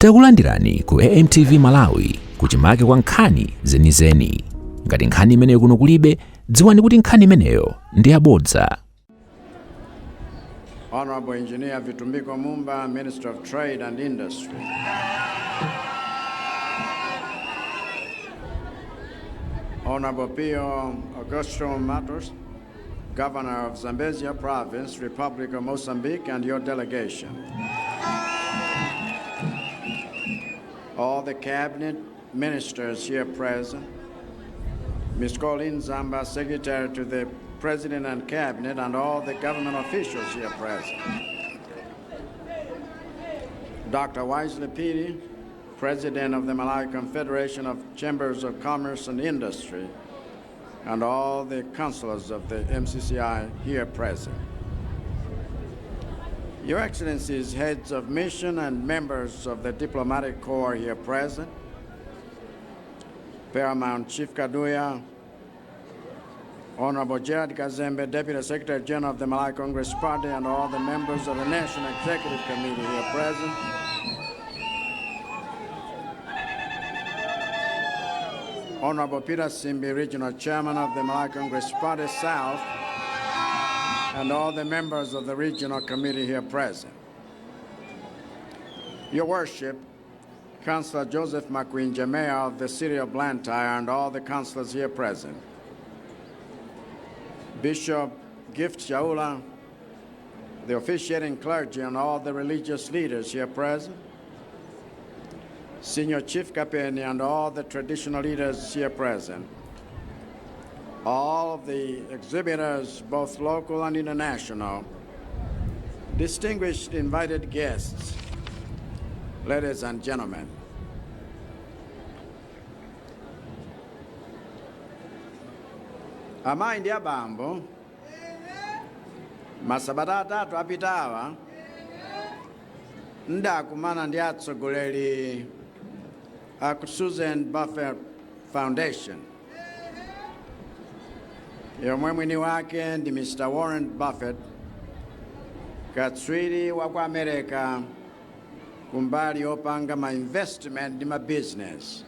Takulandirani ku AMTV Malawi kuchimake kwa nkhani zenizeni. Ngati nkhani imeneyo kuno kulibe, dziwani kuti nkhani imeneyo ndi yabodza. Honorable Engineer Vitumbiko Mumba, Minister of Trade and Industry. Honorable Pio Augusto Matos, Governor of Zambezia Province, Republic of Mozambique, and your delegation. All the cabinet ministers here present, Ms. Colleen Zamba, Secretary to the President and Cabinet, and all the government officials here present. Dr. Wisely Phiri, President of the Malawi Confederation of Chambers of Commerce and Industry, and all the councillors of the MCCI here present. Your Excellencies, heads of mission and members of the diplomatic corps here present, Paramount Chief Kaduya, Honorable Gerard Kazembe, Deputy Secretary General of the Malawi Congress Party, and all the members of the National Executive Committee here present, Honorable Peter Simbi, Regional Chairman of the Malawi Congress Party South, and all the members of the Regional Committee here present. Your Worship, Councillor Joseph Makwinja, Mayor of the City of Blantyre, and all the councillors here present. Bishop Gift Chaula, the officiating clergy, and all the religious leaders here present. Senior Chief Kapeni and all the traditional leaders here present. All of the exhibitors, both local and international, distinguished invited guests, ladies and gentlemen. Amayi ndi abambo, masabata 3 apitawa ndakumana ndi atsogoleri a ku Susan Buffett Foundation, yomwe mwini wake ndi Mr. Warren Buffett, katswiri wa ku America kumbali yopanga ma investment ndi ma business.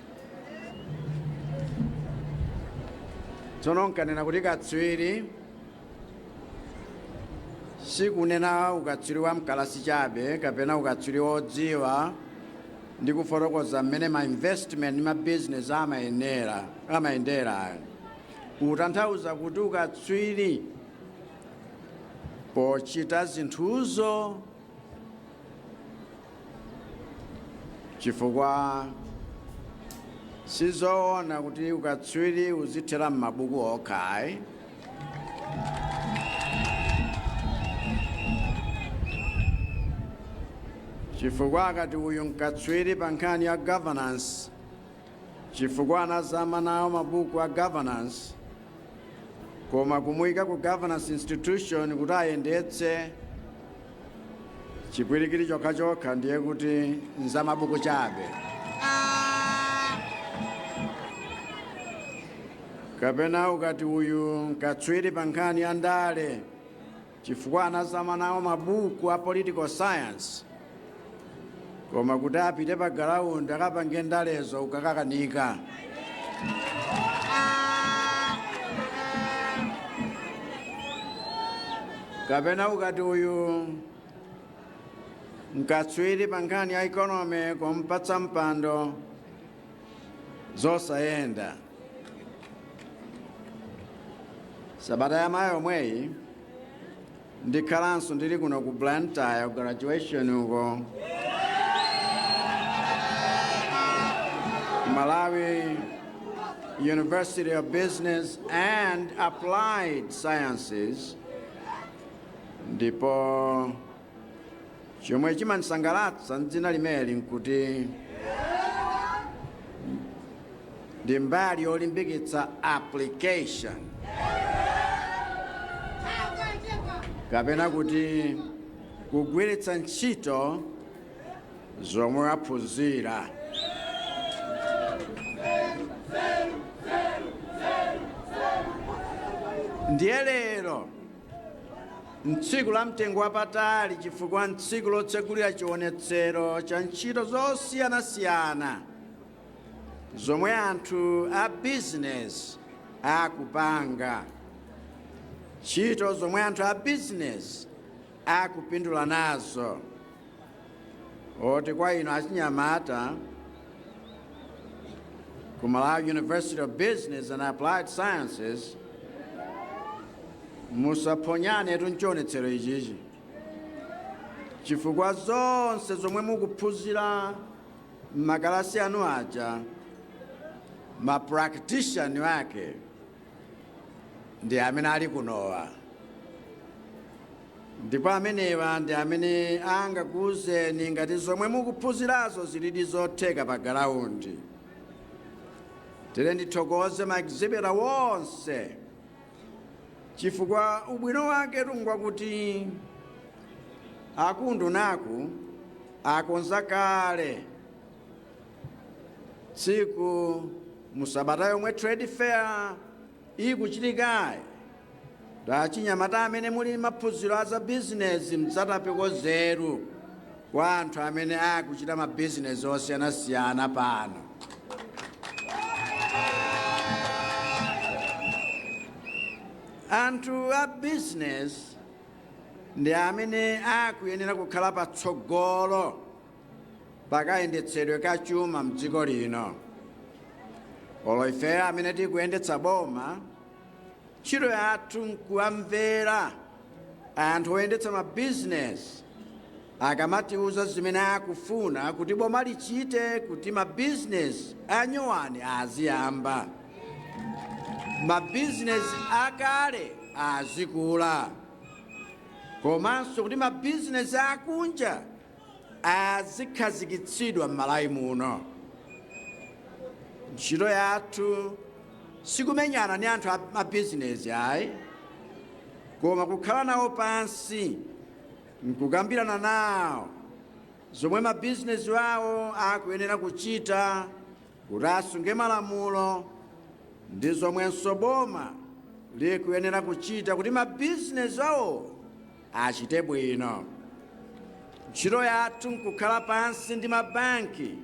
Tsono nkanena kuti katswiri, sikunena ukatswiri wa mkalasi chabe kapena ukatswiri wodziwa ndi kufotokoza mmene ma investment ndi ma business amayendera. Kutanthauza kuti ukatswiri pochita zinthuzo, chifukwa sizoona kuti ukatswiri uzithera m'mabuku okha ayi. Chifukwa akati uyu nkatswiri pa nkhani ya governance, chifukwa anazama nawo mabuku a governance, koma kumuyika ku governance institution kuti ayendetse chipwirikiti chokhachokha, ndiye kuti nzamabuku chabe. Kapena ukati uyu nkatswiri pa nkhani ya ndale, chifukwa anazama nawo mabuku a political science, koma kuti apite pa ground akapange ndalezo ukakakanika. Kapena ukati uyu nkatswiri pa nkhani ya economy, kumpatsa mpando zosayenda. Sabata yamawa yomweyi ndikhalanso ndili kuno ku Blantyre graduation uko Malawi University of Business and Applied Sciences, ndipo chomwe chimandisangalatsa mdzina limeli nkuti ndi mbali yolimbikitsa application, kapena kuti kugwiritsa ntchito zomwe waphunzira. Ndiye lero Ntsiku la mtengo wapatali chifukwa ntsiku lotsegulira chionetsero cha ntchito zosiyanasiyana zomwe anthu a bizinesi akupanga, ntchito zomwe anthu a bizinesi akupindula nazo. Oti kwa inu achinyamata ku Malawi University of Business and Applied Sciences, musaphonyanetu nchionetsero ichichi, chifukwa zonse zomwe mukuphunzira m'makalasi anu aja, ma practitioner ake ndi amene ali kunowa, ndipo amenewa ndi amene angakuwuzeni ngati zomwe mukuphunzirazo zilidi zotheka pa ground. Tere ndithokoze ma exhibitor wonse, chifukwa ubwino wake tungwakuti akundunaku akonza kale tsiku musabata yomwe trade fair ikuchitikayi, achinyamata amene muli maphunziro a za bizinesi mdzatapeko zeru kwa anthu amene akuchita mabizinesi osiyanasiyana pano. Anthu a bizinesi ndi amene akuyenera kukhala patsogolo pakayendetsedwe ka chuma mdziko lino. Olo ife amene tikuyendetsa boma, ntchito yathu nkuwamvera anthu oyendetsa mabizinesi akamatiuza zimene akufuna kuti boma lichite kuti mabizinesi anyowani aziyamba, mabizinesi akale azikula, komanso kuti mabizinesi akunja azikhazikitsidwa m'Malawi muno. Ntchito yathu sikumenyana ni anthu a mabizinesi ayi, koma kukhala nawo pansi nkukambirana nawo zomwe mabizinesi awo akuyenera kuchita kuti asunge malamulo, ndi zomwenso boma likuyenera kuchita kuti mabizinesi awo achite bwino. Ntchito yathu nkukhala pansi ndi mabanki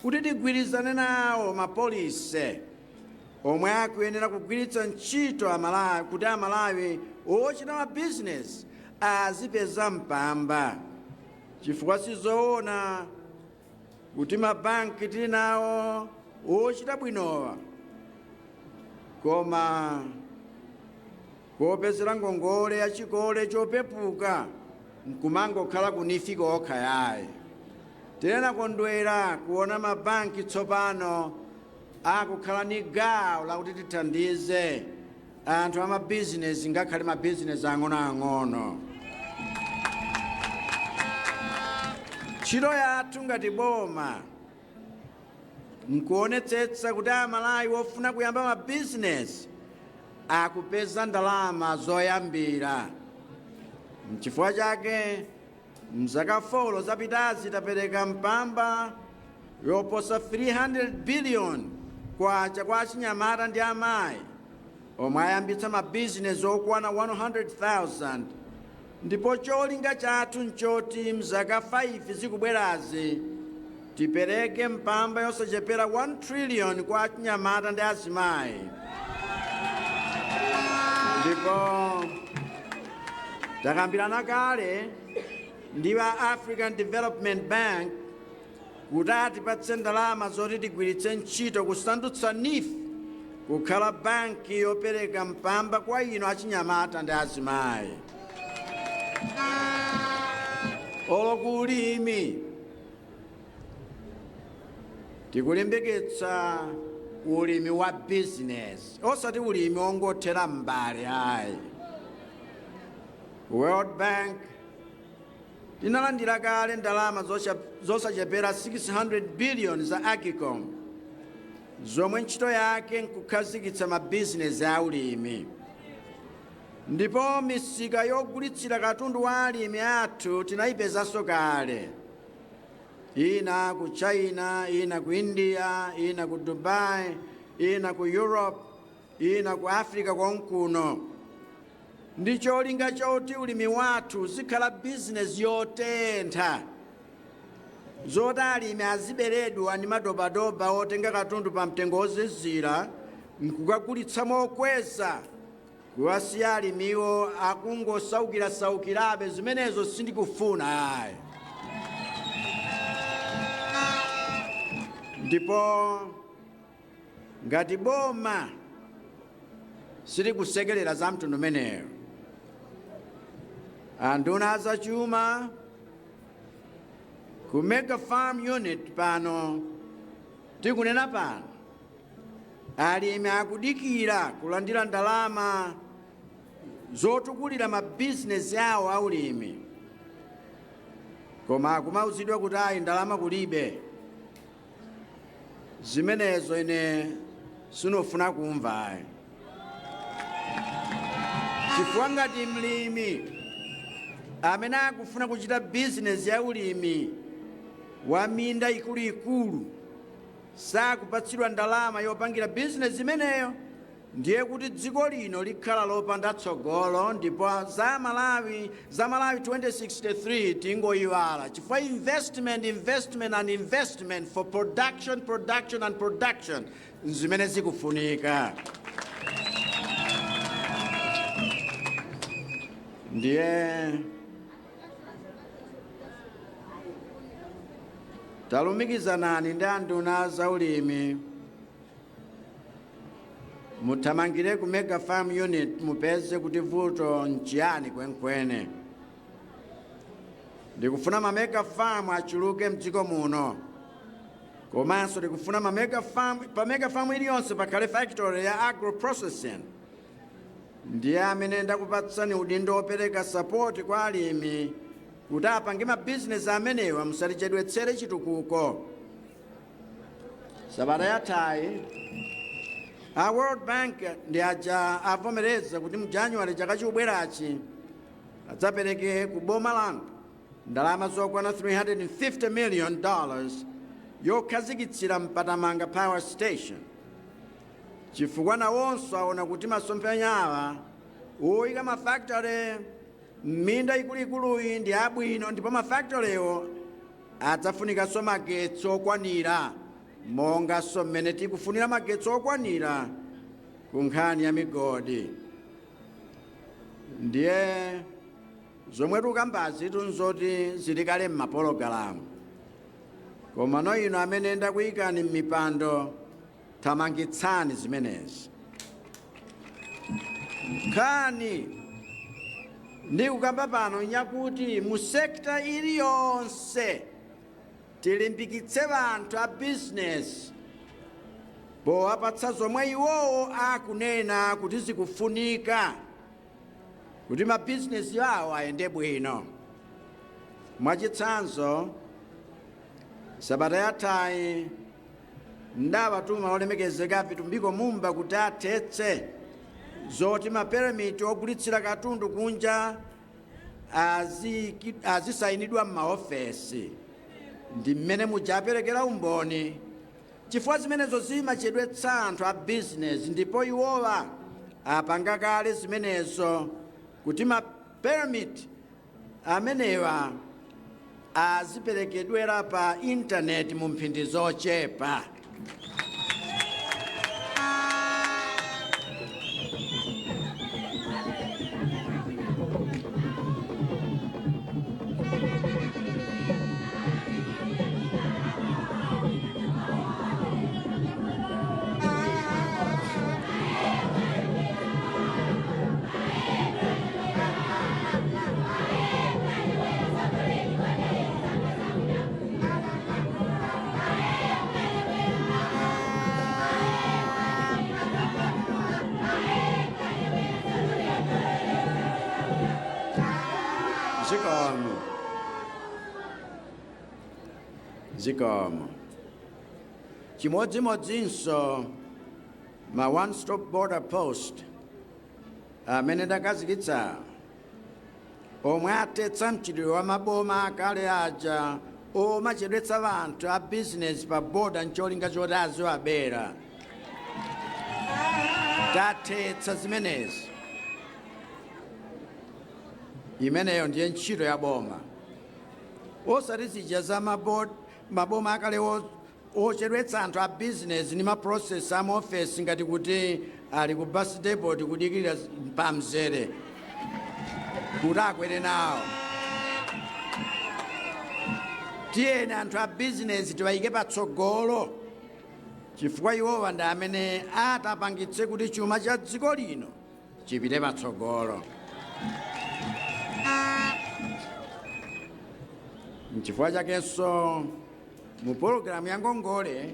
kuti tigwirizane nawo ma policy omwe akuyenera kugwiritsa ntchito Amalawi kuti Amalawi ochita mabizinesi azipeza mpamba, chifukwa sizoona kuti mabanki tili nawo ochita bwinowa, koma kopezera ngongole ya chikole chopepuka nkumangokhala ku NEEF kokha yayi. Tinakondwera kuona mabanki tsopano akukhala ni gawo lakuti tithandize anthu amabizinesi, ngakhale mabizinesi ang'onoang'ono. Ntchito yathu ngati boma nkuonetsetsa kuti Amalawi ofuna kuyamba mabizinesi akupeza ndalama zoyambira. Nchifukwa chake mzaka 4 zapitazi tapereka mpamba yoposa 300 billion kwacha kwa achinyamata ndi amayi omwe ayambitsa mabizinesi okwana 100,000, ndipo cholinga chathu nchoti mzaka 5 zikubwerazi tipereke mpamba yosachepera 1 trillion kwa achinyamata ndi azimayi. Ndipo takambirana kale ndi wa African Development Bank kuti atipatse ndalama zoti tigwiritse ntchito kusandutsa NEEF kukhala banki yopereka mpamba kwa inu achinyamata ndi azimayi. Olo ku ulimi tikulimbikitsa ulimi wa bizinesi, osati ulimi ongothera mbale ayi. World Bank tinalandira kale ndalama zosachepera 600 billion za AGCOM, zomwe ntchito yake nkukhazikitsa mabizinesi a ulimi, ndipo misika yogulitsira katundu wa alimi athu tinayipezanso kale, ina ku China, ina ku India, ina ku Dubai, ina ku Europe, ina ku Africa konkuno. Ndi cholinga choti ulimi wathu uzikhala bizinesi yotentha, zoti alimi aziberedwa ndi madobadoba otenga katundu pa mtengo wozizira nkukagulitsa mokweza, kuwasiya alimiwo akungosaukirasaukirabe, zimenezo sindikufuna ayi. Ndipo ngati boma silikusekerera za mtundu umeneyo, anduna azachuma ku Mega Farm Unit pano tikunena pano, alimi akudikira kulandira ndalama zotukulira mabizinesi awo aulimi, koma akumauzidwa kuti ayi, ndalama kulibe. Zimenezo ine sinofuna kumva ayi, chifukwa ngati mlimi amene akufuna kuchita bizinesi ya ulimi wa minda ikuluikulu sakupatsidwa ndalama yopangira bizinesi imeneyo, ndiye kuti dziko lino likhala lopanda tsogolo, ndipo za Malawi 2063 tingoyiwala, chifukwa investment, investment and investment for production, production and production zimene zikufunika. Ndiye talumikizanani ndi anduna zaulimi, muthamangire ku Mega Farm Unit, mupeze kuti vuto nchiyani kwenikweni. Ndikufuna ma mega farm achuluke mdziko muno, komanso ndikufuna ma mega farm, pa mega farm iliyonse pakhale factory ya agro processing. Ndiye amene ndakupatsani udindo wopereka support kwa alimi kuti apange mabizinesi amenewa, musatichedwetsere chitukuko. Sabata yathayi a World Bank ndi aja avomereza kuti mu January chaka chikubwerachi adzapereke ku boma langa ndalama zokwana $350 million yokhazikitsira Mpatamanga Power Station, chifukwa nawonso aona kuti masomphenya awa oyika mafactory m'minda ikuluikuluyi ndi abwino, ndipo mafactorywo adzafunikanso magetsi okwanira, monganso mmene tikufunira magetsi okwanira ku nkhani ya migodi. Ndiye zomwe tikambazi tunzoti zili kale m'mapologalamu, koma no ino amene ndakuyikani m'mipando, thamangitsani zimenezi. Nkhani ndikukamba pano nyakuti mu sector iliyonse tilimbikitse anthu a business powapatsa zomwe iwowo akunena kuti zikufunika kuti mabizinesi awo ayende bwino. Mwachitsanzo, sabata yathayi ndawatuma olemekezeka Vitumbiko Mumba kuti athetse zoti mapermit ogulitsira katundu kunja azisayinidwa m'maofesi, ndi mmene mujaperekera umboni, chifukwa zimenezo zimachedwetsa anthu a bizinesi. Ndipo iwowa apanga kale zimenezo kuti mapermit amenewa aziperekedwera pa intaneti mu mphindi zochepa. Zikomo, zikomo. Chimodzimodzinso ma one stop border post amene ndakhazikitsa, omwe athetsa mchitidwe wa maboma akale aja omachedwetsa anthu a bizinesi pa boda ncholinga choti aziwabera. Tathetsa zimenezi. Imeneyo ndiye ntchito ya boma, osati zija za maboma akale ochedwetsa anthu a bizinesi ndi ma process a maofesi ngati kuti ali ku bus depot kudikirira pamzere kuti akwere nawo. Tiyeni anthu a bizinesi tiwayike patsogolo, chifukwa iwowa ndi amene atapangitse kuti chuma cha dziko lino chipite patsogolo. Nchifukwa chakenso mu pologalamu ya ngongole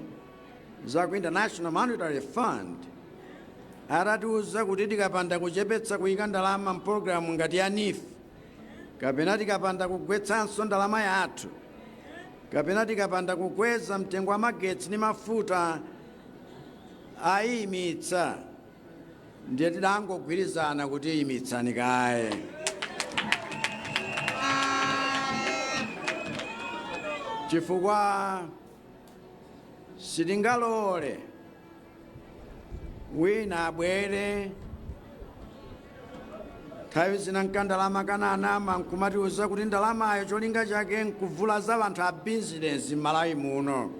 za ku International Monetary Fund atatiuza kuti tikapanda kuchepetsa kuyika ndalama mpologalamu ngati ya NEEF, kapena tikapanda kugwetsanso ndalama yathu, kapena tikapanda kukweza mtengo wa magetsi ndi mafuta, ayimitsa. Ndiye tidangogwirizana kuti imitsani kaye, chifukwa sitingalole wina abwere nthawi zina nkandalama kananama nkumatiuza kuti ndalamayo cholinga chake nkuvulaza anthu a bizinesi m'Malawi muno,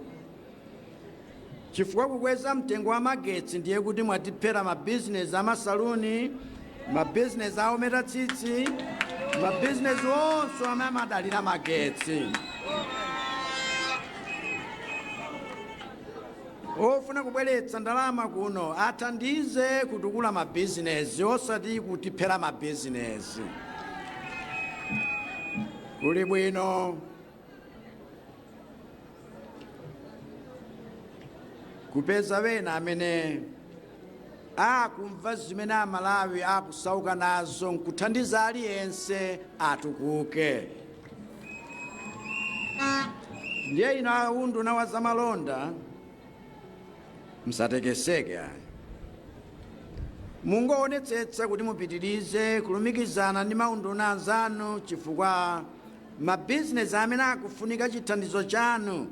chifukwa kukweza mtengo wa magetsi ndiye kuti mwatiphera mabizinesi amasaluni, mabizinesi aometa tsitsi, mabizinesi onse amene amadalira magetsi. Ofuna kubweretsa ndalama kuno athandize kutukula mabizinesi, osati kutiphera mabizinesi. Kuli bwino kupeza wena amene akumva zimene Amalawi akusauka nazo nkuthandiza aliyense atukuke. Ndiye inu a unduna wa zamalonda, msatekeseke ayi. Mungoonetsetsa kuti mupitirize kulumikizana ndi maunduna anzanu, chifukwa mabizinesi amene akufunika chithandizo chanu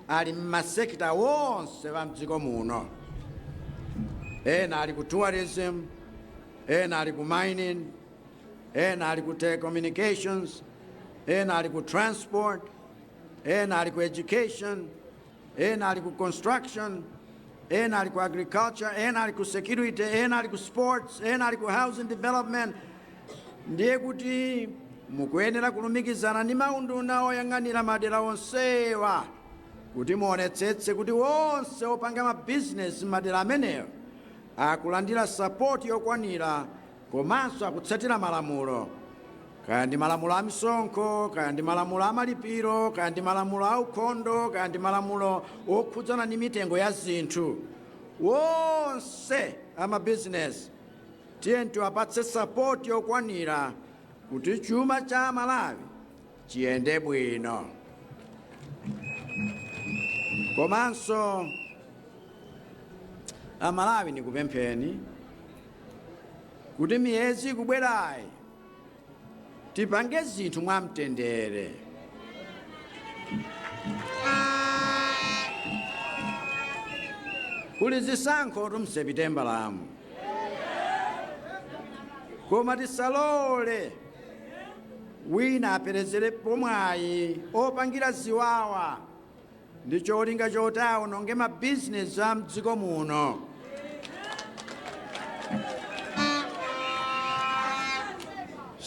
ali m'masekita wonse wa mdziko muno. Ena ali ku tourism, ena ali ku mining, ena ali ku telecommunications, ena ali ku transport, ena ali ku education, ena ali ku construction, ena ali ku agriculture, ena ali ku security, ena ali ku sports, ena ali ku housing development. Ndiye kuti mukuyenera kulumikizana ndi maunduna oyang'anira madera onsewa kuti muonetsetse kuti wonse opanga mabizinesi m'madera amenewo akulandira support yokwanira komanso akutsatira malamulo, kaya ndi malamulo a misonkho, kaya ndi malamulo a malipiro, kaya ndi malamulo a ukhondo, kaya ndi malamulo okhudzana ndi mitengo ya zinthu. Wonse amabizinesi tiye tiwapatse support yokwanira kuti chuma cha Malawi chiyende bwino. Komanso Amalawi, ndikupempheni kuti miyezi ikubwerayi tipange zinthu mwamtendere. Kuli zisankho m'Sepitembalamu, koma tisalole wina aperezerepo mwayi opangira ziwawa ndi cholinga choti awononge mabizinesi a mdziko muno.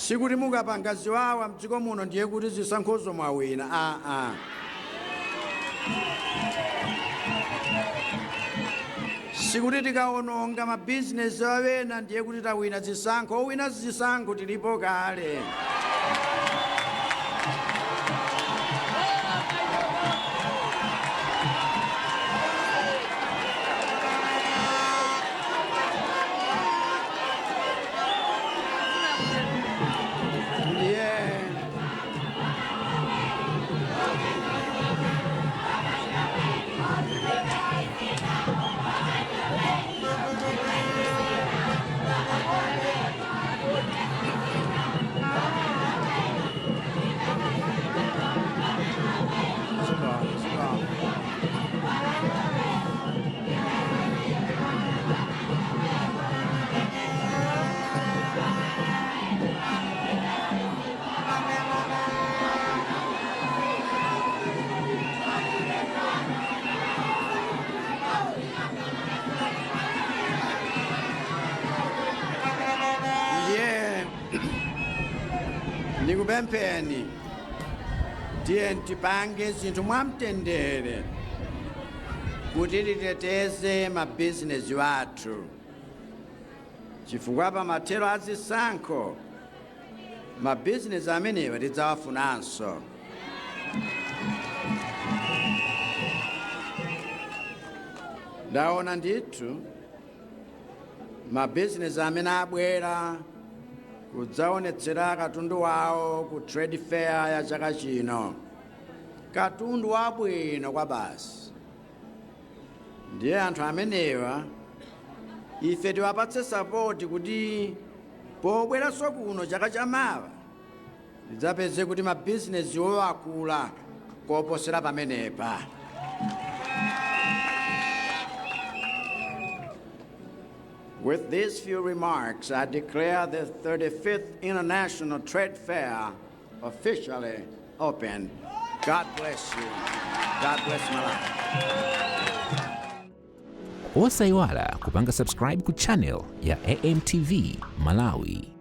Sikuti mukapanga ziwawa mdziko muno ndiye kuti zisankhozo mwawina, aa. Sikuti tikawononga mabizinesi awena ndiye kuti tawina zisankho. Owina zisankho tilipo kale. Ndiye Ndikupempheni, tiye tipange zinthu mwamtendere kuti titeteze mabizinesi wathu, chifukwa pa mathero a zisankho mabizinesi amenewa tidzawafunanso. Ndaona ndithu mabizinesi amene abwera kudzaonetsera katundu wawo ku trade fair ya chaka chino, katundu wabwino kwa basi. Ndiye anthu amenewa ife tiwapatse support kuti pobweranso kuno chaka chamawa tidzapeze kuti mabizinesi akula koposera pamenepa. With these few remarks, I declare the 35th International Trade Fair officially open. God bless you. God bless Malawi. Osayiwala kupanga subscribe ku channel ya AMTV Malawi.